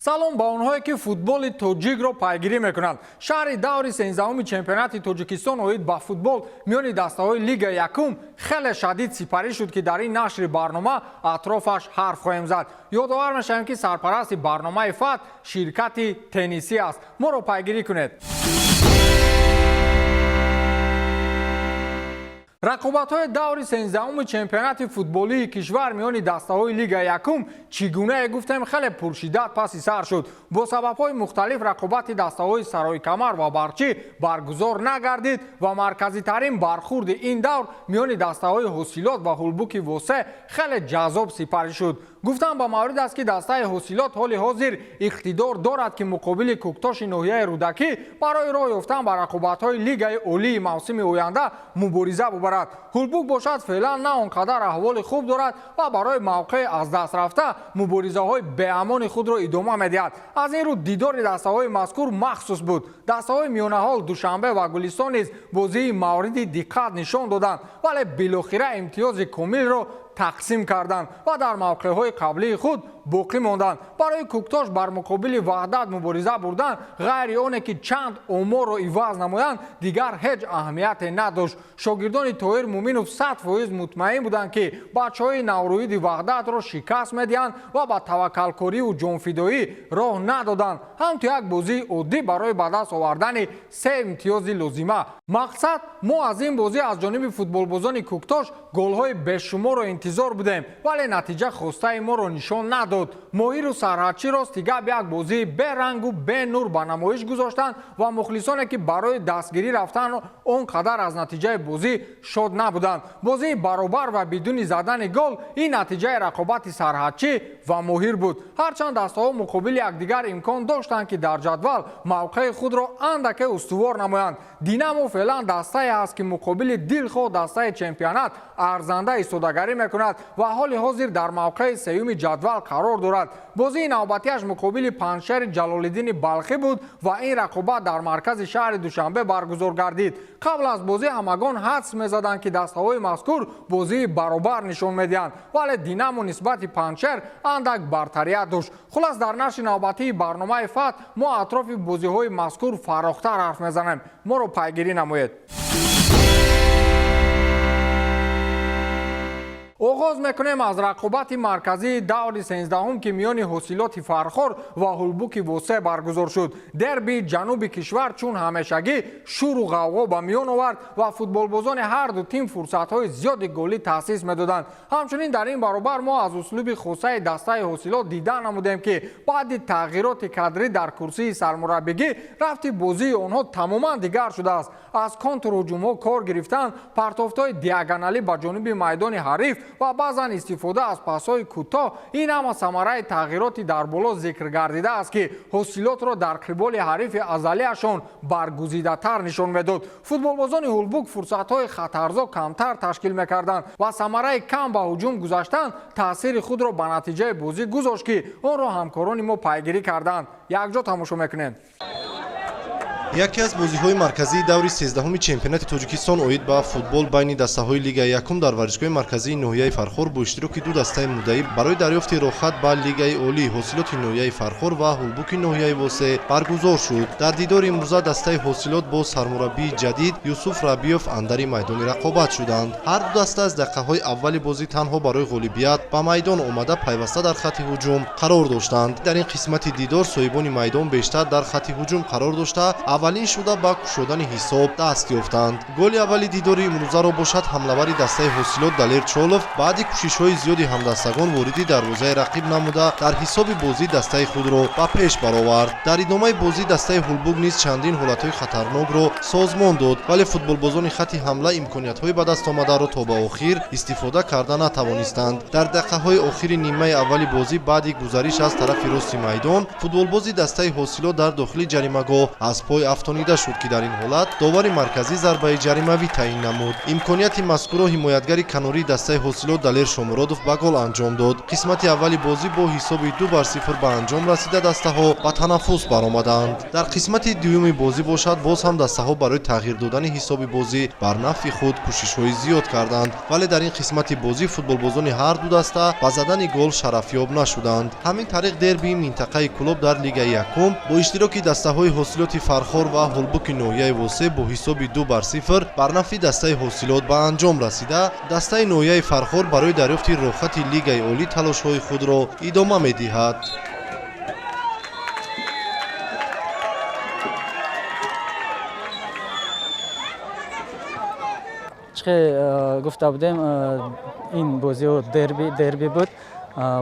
Салом ба онҳое, ки футболи тоҷикро пайгирӣ мекунанд. Шарҳи даври 13-уми чемпионати Тоҷикистон оид ба футбол миёни дастаҳои Лига якум хеле шадид сипарӣ шуд, ки дар ин нашри барнома атрофаш ҳарф хоҳем зад. Ёдовар мешавем, ки сарпарасти барномаи ФАТ ширкати теннисӣ аст. Моро пайгирӣ кунед. Рақобатҳои даври 13-уми чемпионати футболии кишвар миёни дастаҳои Лига якум, чӣ гунае гуфтем, хеле пуршиддат паси сар шуд. Бо сабабҳои мухталиф рақобати дастаҳои Сарои Камар ва Барқчӣ баргузор нагардид ва марказитарин бархурди ин давр миёни дастаҳои Ҳосилот ва Ҳулбуки Восе хеле ҷаззоб сипарӣ шуд. Гуфтан ба маврид аст, ки дастаи Ҳосилот ҳоли ҳозир иқтидор дорад, ки муқобили Кӯктоши ноҳияи Рӯдакӣ барои роҳ ёфтан ба рақобатҳои Лигаи олии мавсими оянда мубориза бубарад. Ҳулбук бошад, феълан на он қадар аҳволи хуб дорад ва барои мавқеи аз даст рафта муборизаҳои беамони худро идома медиҳад. Аз ин рӯ дидори дастаҳои мазкур махсус буд. Дастаҳои миёнаҳол Душанбе ва Гулистон низ бозии мавриди диққат нишон доданд, вале билохира имтиёзи комилро тақсим карданд ва дар мавқеъҳои қаблии худ боқӣ монданд. Барои Кӯктош бар муқобили Ваҳдат мубориза бурдан, ғайри оне ки чанд оморро иваз намоянд, дигар ҳеҷ аҳамияте надошт. Шогирдони Тоҳир Муминов 100% мутмаин буданд, ки бачаҳои наврӯиди Ваҳдатро шикаст медиҳанд ва ба таваккалкориву ҷонфидоӣ роҳ надоданд, ҳамту як бозии оддӣ барои ба даст овардани се имтиёзи лозима. Мақсад, мо аз ин бозӣ аз ҷониби футболбозони Кӯктош голҳои бешуморро интизор будем, вале натиҷа хостаи моро нишон надод. Моҳиру Сарҳадчӣ, рости гап, як бозии берангу бенур ба намоиш гузоштанд ва мухлисоне, ки барои дастгирӣ рафтан, он қадар аз натиҷаи бозӣ шод набуданд. Бозии баробар ва бидуни задани гол — ин натиҷаи рақобати Сарҳадчӣ ва Моҳир буд. Ҳарчанд дастаҳо муқобили якдигар имкон доштанд, ки дар ҷадвал мавқеи худро андаке устувор намоянд. Динамо феълан дастае аст, ки муқобили дилхоҳ дастаи чемпионат арзанда истодагарӣ мекунад ва ҳоли ҳозир дар мавқеи сеюми ҷадвал қарор дорад. Бозии навбатиаш муқобили Панҷшери Ҷалолиддини Балхӣ буд ва ин рақобат дар маркази шаҳри Душанбе баргузор гардид. Қабл аз бозӣ ҳамагон ҳадс мезаданд, ки дастаҳои мазкур бозии баробар нишон медиҳанд, вале Динамо нисбати Панҷшер андак бартарият дошт. Хулас, дар нашри навбатии барномаи ФАТ мо атрофи бозиҳои мазкур фарохтар ҳарф мезанем. Моро пайгирӣ намоед. Оғоз мекунем аз рақобати марказии даври 13-ум, ки миёни Ҳосилоти Фархор ва Ҳулбуки Восе баргузор шуд. Дерби ҷануби кишвар чун ҳамешагӣ шуру ғавғо ба миён овард ва футболбозони ҳарду тим фурсатҳои зиёди голӣ таъсис медоданд. Ҳамчунин дар ин баробар мо аз услуби хосаи дастаи Ҳосилот дида намудем, ки баъди тағйироти кадрӣ дар курсии сармураббигӣ рафти бозии онҳо тамоман дигар шудааст. Аз контрҳуҷумҳо кор гирифтан, партофтҳои диагоналӣ ба ҷониби майдони ҳариф ва баъзан истифода аз пасҳои кӯтоҳ — ин ҳама самараи тағйироти дар боло зикр гардида аст, ки Ҳосилотро дар қиболи ҳарифи азалиашон баргузидатар нишон медод. Футболбозони Ҳулбук фурсатҳои хатарзо камтар ташкил мекарданд ва самараи кам ба ҳуҷум гузаштан таъсири худро ба натиҷаи бозӣ гузошт, ки онро ҳамкорони мо пайгирӣ карданд. Якҷо тамошо мекунем. Яке аз бозиҳои марказии даври 13-уми чемпионати Тоҷикистон оид ба футбол байни дастаҳои Лигаи якум дар варзишгоҳи марказии ноҳияи Фархор бо иштироки ду дастаи муддаӣ барои дарёфти роҳхат ба Лигаи олӣ, Ҳосилоти ноҳияи Фархор ва Ҳулбуки ноҳияи Восе, баргузор шуд. Дар дидори имрӯза дастаи Ҳосилот бо сармураббии ҷадид Юсуф Рабиёв андари майдони рақобат шуданд. Ҳар ду даста аз дақиқаҳои аввали бозӣ танҳо барои ғолибият ба майдон омада, пайваста дар хатти ҳуҷум қарор доштанд. Дар ин қисмати дидор соҳибони майдон бештар дар хатти ҳуҷум қарор дошта, аввалин шуда ба кушодани ҳисоб даст ёфтанд. Голи аввали дидори имрӯзаро бошад ҳамлавари дастаи Ҳосилот Далер Чолов баъди кӯшишҳои зиёди ҳамдастагон вориди дарвозаи рақиб намуда, дар ҳисоби бозӣ дастаи худро ба пеш баровард. Дар идомаи бозӣ дастаи Ҳулбук низ чандин ҳолатҳои хатарнокро созмон дод, вале футболбозони хатти ҳамла имкониятҳои ба даст омадаро то ба охир истифода карда натавонистанд. Дар дақиқаҳои охири нимаи аввали бозӣ баъди гузариш аз тарафи рости майдон футболбози дастаи Ҳосилот дар дохили ҷаримагоҳ аз пой афтонида шуд, ки дар ин ҳолат довари марказӣ зарбаи ҷаримавӣ таъин намуд. Имконияти мазкурро ҳимоятгари канории дастаи Ҳосилот Далер Шомуродов ба гол анҷом дод. Қисмати аввали бозӣ бо ҳисоби 2-0 ба анҷом расида, дастаҳо ба танаффус баромаданд. Дар қисмати дуюми бозӣ бошад, боз ҳам дастаҳо барои тағйир додани ҳисоби бозӣ бар нафъи худ кӯшишҳои зиёд карданд, вале дар ин қисмати бозӣ футболбозони ҳар ду даста ба задани гол шарафёб нашуданд. Ҳамин тариқ, дербии минтақаи Кӯлоб дар Лигаи якум бо иштироки дастаҳои Ҳосилоти Фархор ва Ҳулбуки ноҳияи Восеъ бо ҳисоби 2-0 бар нафъи дастаи Ҳосилот ба анҷом расида, дастаи ноҳияи Фархор барои дарёфти роҳхати Лигаи олӣ талошҳои худро идома медиҳад. Чӣ гуфта будем, ин бозиҳо дерби буд,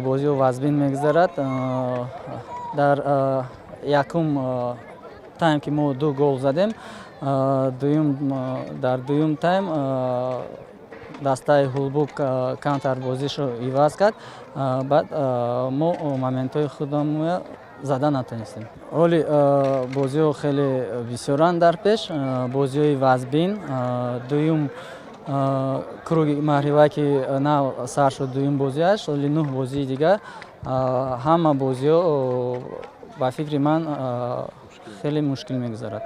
бозиҳо вазбин мегузарад. Дар якум тайм, ки мо ду гол задем, дар дуюм тайм дастаи Ҳулбук камтар бозишро иваз кард, баъд мо моментҳои худамро зада натонистем. Ҳоли бозиҳо хеле бисёранд дар пеш, бозиҳои вазбин. Дуюм круги марҳила, ки нав сар шуд, дуюм бозиаш, ҳоли нӯҳ бозии дигар, ҳама бозиҳо, ба фикри ман, хеле мушкил мегузарад.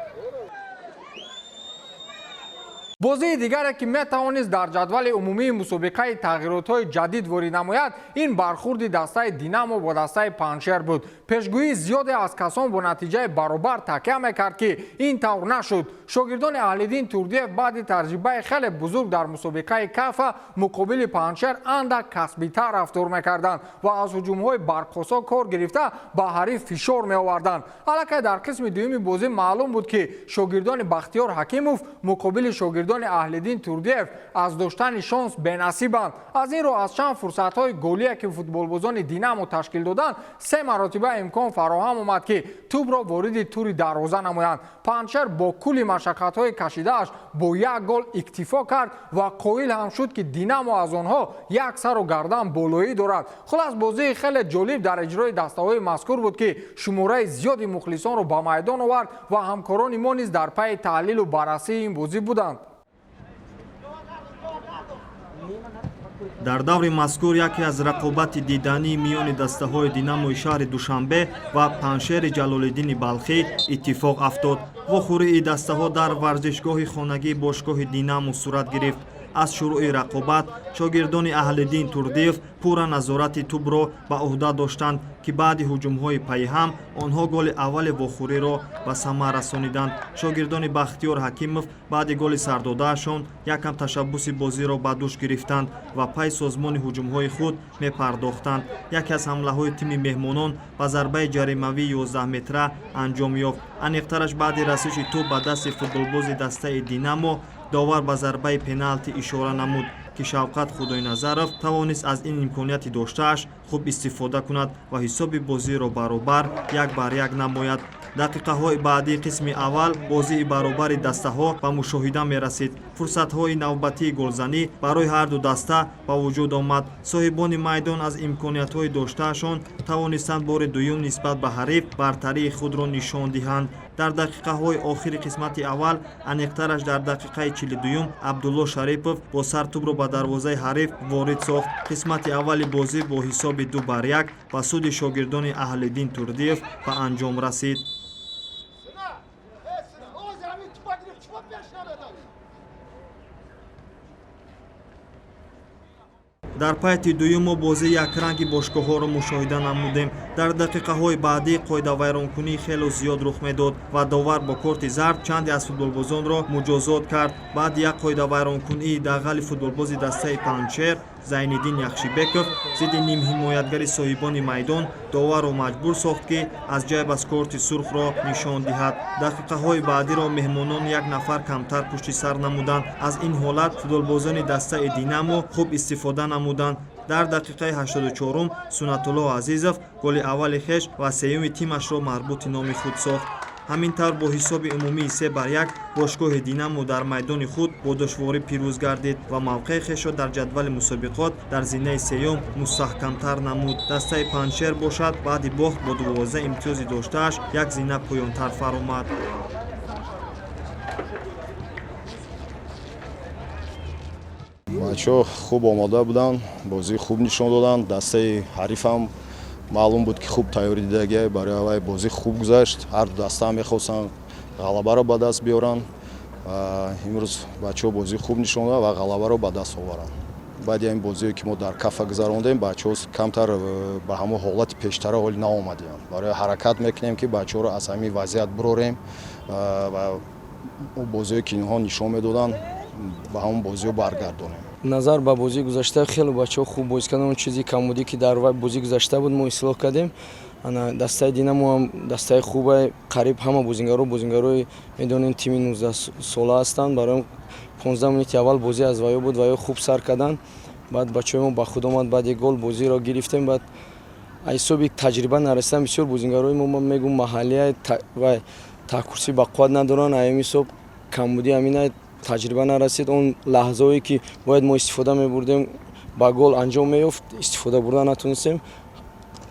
Бозии дигаре, ки метавонист дар ҷадвали умумии мусобиқаи тағйиротҳои ҷадид ворид намояд, ин бархурди дастаи Динамо бо дастаи Панҷшер буд. Пешгӯии зиёде аз касон бо натиҷаи баробар такя мекард, ки ин тавр нашуд. Шогирдони Аҳлиддин Турдиев баъди таҷрибаи хеле бузург дар мусобиқаи Кафа муқобили Панҷшер андак касбитар рафтор мекарданд ва аз ҳуҷумҳои барқосо кор гирифта, ба ҳариф фишор меоварданд. Аллакай дар қисми дуюми бозӣ маълум буд, ки шогирдони Бахтиёр Ҳакимов муқобили шогирдони Аҳлиддин Турдиев аз доштани шонс бенасибанд. Аз ин рӯ, аз чанд фурсатҳои голие, ки футболбозони Динамо ташкил доданд, се маротиба имкон фароҳам омад, ки тӯбро вориди тури дарвоза намоянд. Панҷшер бо кулли машаққатҳои кашидааш бо як гол иктифо кард ва қоил ҳам шуд, ки Динамо аз онҳо як сару гардан болоӣ дорад. Хулас, бозии хеле ҷолиб дар иҷрои дастаҳои мазкур буд, ки шумораи зиёди мухлисонро ба майдон овард ва ҳамкорони мо низ дар пайи таҳлилу баррасии ин бозӣ буданд. Дар даври мазкур яке аз рақобати дидании миёни дастаҳои Динамои шаҳри Душанбе ва Паншери Ҷалолиддини Балхӣ иттифоқ афтод. Вохӯрии дастаҳо дар варзишгоҳи хонагии бошгоҳи Динамо сурат гирифт. Аз шурӯъи рақобат шогирдони Аҳлиддин Турдиев пурра назорати тӯбро ба ӯҳда доштанд, ки баъди ҳуҷумҳои пайҳам онҳо голи аввали вохӯриро ба самар расониданд. Шогирдони Бахтиёр Ҳакимов баъди голи сардодаашон якам ташаббуси бозиро ба дӯш гирифтанд ва пай созмони ҳуҷумҳои худ мепардохтанд. Яке аз ҳамлаҳои тими меҳмонон ба зарбаи ҷаримавии 11 метра анҷом ёфт. Аниқтараш, баъди расиши тӯб ба дасти футболбози дастаи Динамо довар ба зарбаи пеналти ишора намуд, ки Шавқат Худойназаров тавонист аз ин имконияти доштааш хуб истифода кунад ва ҳисоби бозиро баробар 1-1 намояд. Дақиқаҳои баъдии қисми аввал бозии баробари дастаҳо ба мушоҳида мерасид. Фурсатҳои навбатии голзанӣ барои ҳарду даста ба вуҷуд омад. Соҳибони майдон аз имкониятҳои доштаашон тавонистанд бори дуюм нисбат ба ҳариф бартарии худро нишон диҳанд. Дар дақиқаҳои охири қисмати аввал, аниқтараш дар дақиқаи 42-юм, Абдулло Шарипов бо сар тӯбро ба дарвозаи ҳариф ворид сохт. Қисмати аввали бозӣ бо ҳисоби 2-1 ба суди шогирдони Аҳлиддин Турдиев ба анҷом расид. Дар пайти дуюм мо бозии якранги бошгоҳҳоро мушоҳида намудем. Дар дақиқаҳои баъдӣ қоидавайронкунӣ хело зиёд рух медод ва довар бо корти зард чанде аз футболбозонро муҷозот кард. Баъди як қоидавайронкунии дағали футболбози дастаи Панҷшер Зайниддин Яхшибеков зидди нимҳимоятгари соҳибони майдон доварро маҷбур сохт, ки аз ҷайбаш корти сурхро нишон диҳад. Дақиқаҳои баъдиро меҳмонон як нафар камтар пушти сар намуданд. Аз ин ҳолат футболбозони дастаи Динамо хуб истифода намуданд. Дар дақиқаи 84-ум Сунатулло Азизов голи аввали хеш ва сеюми тимашро марбути номи худ сохт. Ҳамин тавр, бо ҳисоби умумии 3-1 бошгоҳи Динамо дар майдони худ бо душворӣ пирӯз гардид ва мавқеи хешро дар ҷадвали мусобиқот дар зинаи сеюм мустаҳкамтар намуд. Дастаи Панҷшер бошад, баъди бохт бо 12 имтиёзи доштааш як зина поёнтар фаромад. Бачаҳо хуб омода буданд, бозии хуб нишон доданд. Дастаи ҳарифам маълум буд, ки хуб тайёрӣ дидагиай. Барои аввай бозӣ хуб гузашт. Ҳар ду даста мехостанд ғалабаро ба даст биёранд. Имрӯз бачаҳо бозии хуб нишон доданд ва ғалабаро ба даст оваранд. Баъди ҳамин бозие, ки мо дар Кафа гузарондем, бачаҳо камтар ба ҳамон ҳолати пештара ҳоли наомадианд. Барои ҳаракат мекунем, ки бачаҳоро аз ҳамин вазъият бирорем ва бозие, ки инҳо нишон медоданд, ба ҳамон бозиҳо баргардонем. Назар ба бозии гузашта, хеле бачаҳо хуб бозӣ карданд. Он чизи камбудӣ, ки дар бозии гузашта буд, мо ислоҳ кардем. Ана дастаи Динамо ҳам дастаи хубе, қариб ҳама бозингаро бозингарои, медонем, тими 19-сола ҳастанд. Барои 15 минути аввал бозӣ аз ваё буд, ваё хуб сар карданд. Баъд бачаҳои мо ба худ омад, баъди гол бозиро гирифтем. Баъд аз ҳисоби таҷриба нарасидан бисёр бозингарои мо, ман мегӯм, маҳаллия ва таҳкурсӣ бақувват надоранд. Ҳамин ҳисоб камбудӣ ҳамина, таҷриба нарасид. Он лаҳзаҳое, ки бояд мо истифода мебурдем, ба гол анҷом меёфт, истифода бурда натонистем.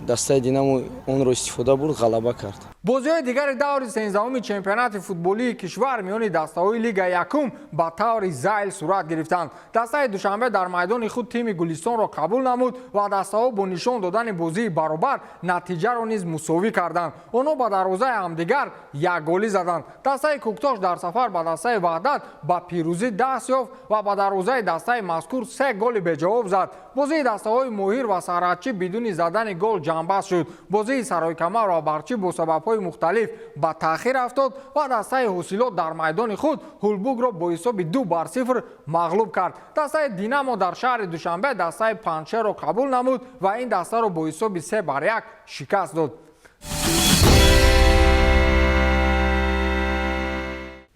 Дастаи Динамо онро истифода бурд, ғалаба кард. Бозиҳои дигари даври 13-уми чемпионати футболии кишвар миёни дастаҳои Лигаи якум ба таври зайл сурат гирифтанд. Дастаи Душанбе дар майдони худ тими Гулистонро қабул намуд ва дастаҳо бо нишон додани бозии баробар натиҷаро низ мусовӣ карданд. Онҳо ба дарвозаи ҳамдигар якголӣ заданд. Дастаи Кӯктош дар сафар ба дастаи Ваҳдат ба пирӯзӣ даст ёфт ва ба дарвозаи дастаи мазкур се голи беҷавоб зад. Бозии дастаҳои Моҳир ва Сарҳадчӣ бидуни задани гол ҷамъбаст шуд. Бозии Саройкамар ва Барқчӣ бо сабабҳои мухталиф ба таъхир афтод ва дастаи Ҳосилот дар майдони худ Ҳулбукро бо ҳисоби 2-0 мағлуб кард. Дастаи Динамо дар шаҳри Душанбе дастаи Панҷшерро қабул намуд ва ин дастаро бо ҳисоби 3-1 шикаст дод.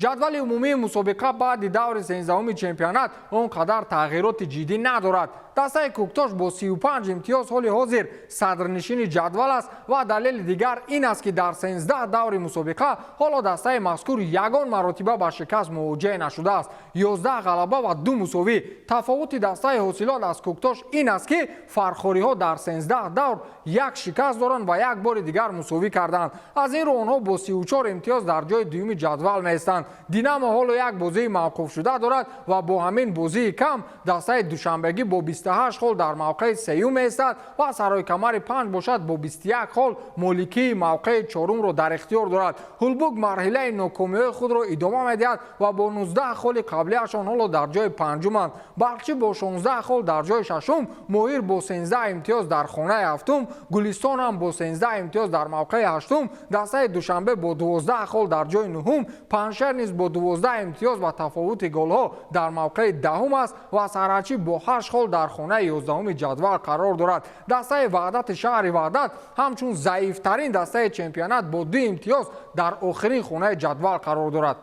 Ҷадвали умумии мусобиқа баъди даври 13-уми чемпионат он қадар тағйироти ҷиддӣ надорад. Дастаи Кӯктош бо 35 имтиёз ҳоли ҳозир садрнишини ҷадвал аст ва далели дигар ин аст, ки дар 13 даври мусобиқа ҳоло дастаи мазкур ягон маротиба ба шикаст мувоҷеҳ нашудааст: 11 ғалаба ва ду мусовӣ. Тафовути дастаи Ҳосилот аз Кӯктош ин аст, ки фархориҳо дар 13 давр як шикаст доранд ва як бори дигар мусовӣ карданд. Аз ин рӯ онҳо бо 34 имтиёз дар ҷои дуюми ҷадвал меистанд. Динамо ҳоло як бозии мавқуфшуда дорад ва бо ҳамин бозии кам дастаи душанбегӣ бо 28 хол дар мавқеи сеюм меистад ва Саройкамари панҷ бошад, бо 21 хол моликии мавқеи чорумро дар ихтиёр дорад. Ҳулбук марҳилаи нокомиҳои худро идома медиҳад ва бо 19 холи қаблиашон ҳоло дар ҷои панҷуманд. Барқчӣ бо 16 хол дар ҷои шашум, Моҳир бо 13 имтиёз дар хонаи ҳафтум, Гулистон ҳам бо 13 имтиёз дар мавқеи ҳаштум, дастаи Душанбе бо 12 хол дар ҷои нуҳум, Панҷшер низ бо 12 имтиёз ва тафовути голҳо дар мавқеи даҳум аст ва Сарҳадчӣ бо 8 хол дар хонаи 11-уми ҷадвал қарор дорад. Дастаи Ваҳдати шаҳри Ваҳдат ҳамчун заифтарин дастаи чемпионат бо ду имтиёз дар охирин хонаи ҷадвал қарор дорад.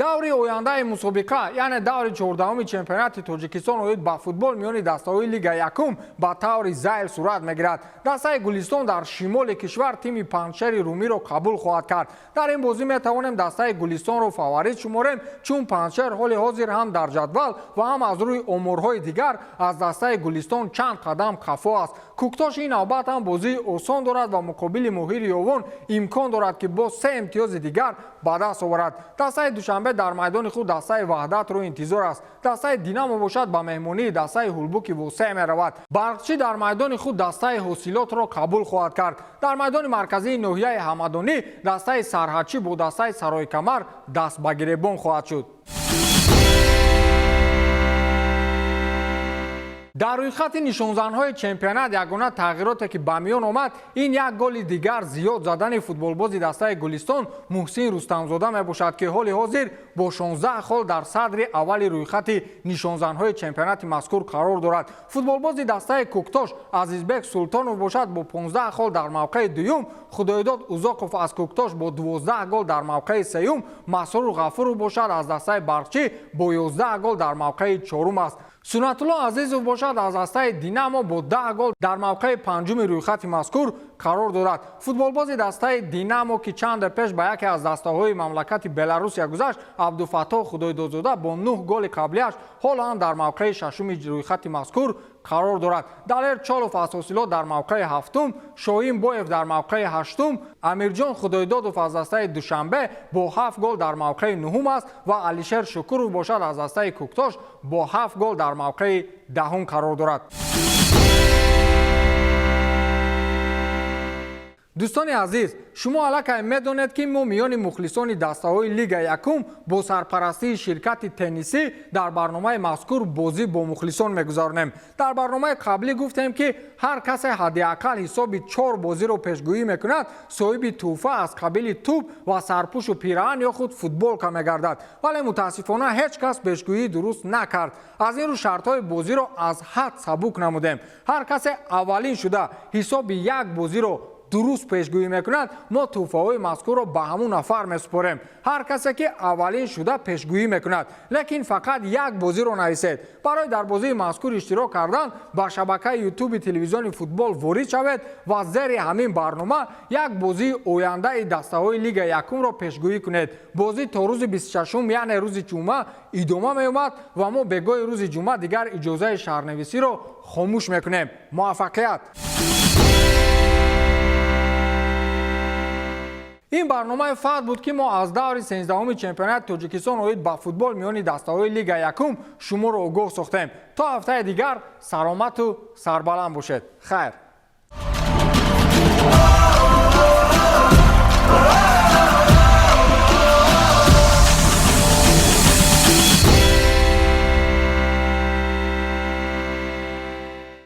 Даври ояндаи мусобиқа, яъне даври 14-уми чемпионати Тоҷикистон оид ба футбол миёни дастаҳои Лигаи якум ба таври зайл сурат мегирад. Дастаи Гулистон дар шимоли кишвар тими Панҷшери Румиро қабул хоҳад кард. Дар ин бозӣ метавонем дастаи Гулистонро фаворит шуморем, чун Панҷшер ҳоли ҳозир ҳам дар ҷадвал ва ҳам аз рӯи оморҳои дигар аз дастаи Гулистон чанд қадам қафо аст. Кӯктош ин навбат ҳам бозии осон дорад ва муқобили Моҳири Ёвон имкон дорад, ки боз се имтиёзи дигар ба даст оварад. Дастаи Душанбе дар майдони худ дастаи Ваҳдатро интизор аст. Дастаи Динамо бошад, ба меҳмонии дастаи Ҳулбуки Восеъ меравад. Барқчӣ дар майдони худ дастаи Ҳосилотро қабул хоҳад кард. Дар майдони марказии ноҳияи Ҳамадонӣ дастаи Сарҳадчӣ бо дастаи Саройкамар даст ба гиребон хоҳад шуд. Дар рӯйхати нишонзанҳои чемпионат ягона тағйироте, ки ба миён омад, ин як голи дигар зиёд задани футболбози дастаи Гулистон Муҳсин Рустамзода мебошад, ки ҳоли ҳозир бо 16 хол дар садри аввали рӯйхати нишонзанҳои чемпионати мазкур қарор дорад. Футболбози дастаи Кӯктош Азизбек Султонов бошад, бо 15 хол дар мавқеи дуюм, Худоидод Узоқов аз Кӯктош бо 12 гол дар мавқеи сеюм, Масрур Ғафуров бошад, аз дастаи Барқчӣ бо 11 гол дар мавқеи чорум аст. Сунатулло Азизов бошад, аз дастаи Динамо бо 10 гол дар мавқеи панҷуми рӯйхати мазкур қарор дорад. Футболбози дастаи Динамо, ки чанде пеш ба яке аз дастаҳои мамлакати Беларусия гузашт, Абдуфаттоҳ Худойдодзода бо 9 голи қаблиаш ҳоло ҳам дар мавқеи шашуми рӯйхати мазкур Қарор дорад. Далер Чолов аз Ҳосилот дар мавқеи ҳафтум, Шоҳин Боев дар мавқеи ҳаштум, Амирҷон Худойдодов аз дастаи Душанбе бо 7 гол дар мавқеи нуҳум аст ва Алишер Шукуров бошад, аз дастаи Кӯктош бо 7 гол дар мавқеи 10-ум қарор дорад. Дӯстони азиз, шумо аллакай медонед, ки мо миёни мухлисони дастаҳои Лига якум бо сарпарастии ширкати теннисӣ дар барномаи мазкур бозӣ бо мухлисон мегузаронем. Дар барномаи қаблӣ гуфтем, ки ҳар касе ҳадди ақал ҳисоби чор бозиро пешгӯӣ мекунад, соҳиби тӯҳфа аз қабили тӯб ва сарпӯшу пираҳан ё худ футболка мегардад. Вале мутаассифона ҳеҷ кас пешгӯии дуруст накард. Аз ин рӯ шартҳои бозиро аз ҳад сабук намудем. Ҳар касе аввалин шуда ҳисоби як бозиро дуруст пешгӯӣ мекунад, мо тӯҳфаҳои мазкурро ба ҳамун нафар месупорем. Ҳар касе ки аввалин шуда пешгӯӣ мекунад, лекин фақат як бозиро нависед. Барои дар бозии мазкур иштирок кардан ба шабакаи Ютуби телевизиони футбол ворид шавед ва зери ҳамин барнома як бозии ояндаи дастаҳои Лига якумро пешгӯӣ кунед. Бозӣ то рӯзи 26-ум, яъне рӯзи ҷумъа, идома меёбад ва мо бегоҳи рӯзи ҷумъа дигар иҷозаи шаҳрнависиро хомӯш мекунем. Муваффақият! Ин барномаи фард буд, ки мо аз даври 13-уми чемпионати Тоҷикистон оид ба футбол миёни дастаҳои Лига якум шуморо огоҳ сохтем. То ҳафтаи дигар саломату сарбаланд бошед. Хайр.